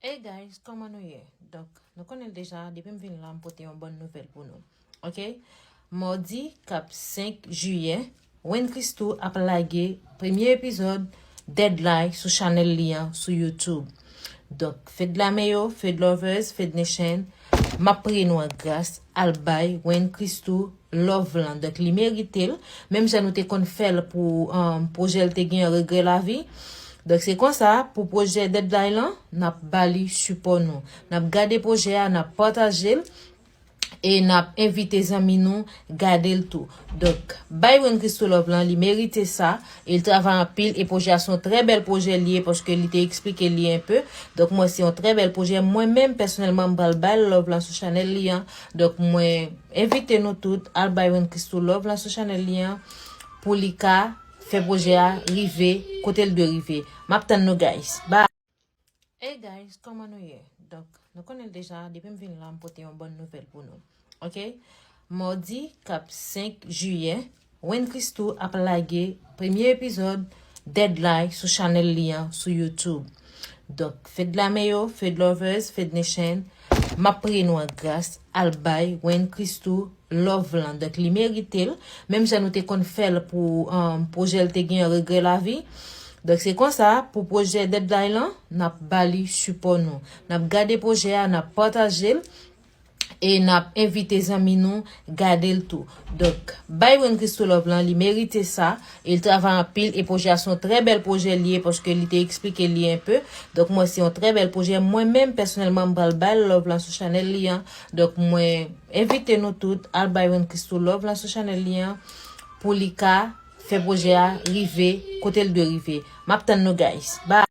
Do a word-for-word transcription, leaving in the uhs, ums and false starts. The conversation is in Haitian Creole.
Hey guys, kòman nou ye? Donk, nou konnen l deja, depi m vin la, m pote yon bòn nouvèl pou nou. Ok? Mòdi k ap senk jiyè, Wayne Christoo ap lage premye epizòd Dead Life sou chanèl li an sou YouTube. Donk, Fed Lameo, Fed Lovers, Fed Nation, m ap priye nou an gras, al bay Wayne Christoo love lan. Donk, li merite l. Menm jan nou te konn fè l pou um, pwojè l te gen Regrè Lavi. Donk, se konsa, pou pwojè Dead Life lan, n ap ba li sipò nou. N ap gade pwojè a, n ap pataje l. E n ap envite zanmi nou gade l tou. Donk, bay Wayne Christoo love lan, li merite sa. E l travay anpil, e pwojè a se yon trè bèl pwojè li ye, paske li te eksplike li enpe. Donk, mwen, se yon trè bèl pwojè. Mwen menm, pèsonèlman, m pral bay love lan sou chanèl li an. Donk, mwen envite nou tout al bay Wayne Christoo love lan sou chanèl li an, pou li ka fè pwojè a rive kote l dwe rive. M ap tann nou, guys. Bye! Hey guys, kòman nou ye? Donk, nou konnen l deja, depi m vin la, m pote yon bòn nouvèl pou nou. Ok? Mòdi k ap senk jiyè, Wayne Christoo ap lage premye epizòd Dead Life sou chanèl li an sou YouTube. Donk, Fed Lameo, Fed Lovers, Fed Nation, m ap priye nou an gras, al bay Wayne Christoo love lan. Donk, li merite l. Menm jan nou te konn fè l pou um, pwojè l te gen Regrè Lavi. Donk, se konsa, pou pwojè Dead Life lan, n ap ba li sipò nou. N ap gade pwojè a, n ap pataje l. E n ap envite zanmi nou gade l tou. Donk, bay Wayne Christoo love lan, li merite sa. E l travay anpil, e pwojè a se yon trè bèl pwojè li ye, paske li te eksplike li enpe. Donk, mwen, se yon trè bèl pwojè. Mwen menm, pèsonèlman, m pral bay love lan sou chanèl li an. Donk, mwen envite nou tout al bay Wayne Christoo love lan sou chanèl li an, pou li ka fè pwojè a rive kote l dwe rive. M ap tann nou, guys. Bye!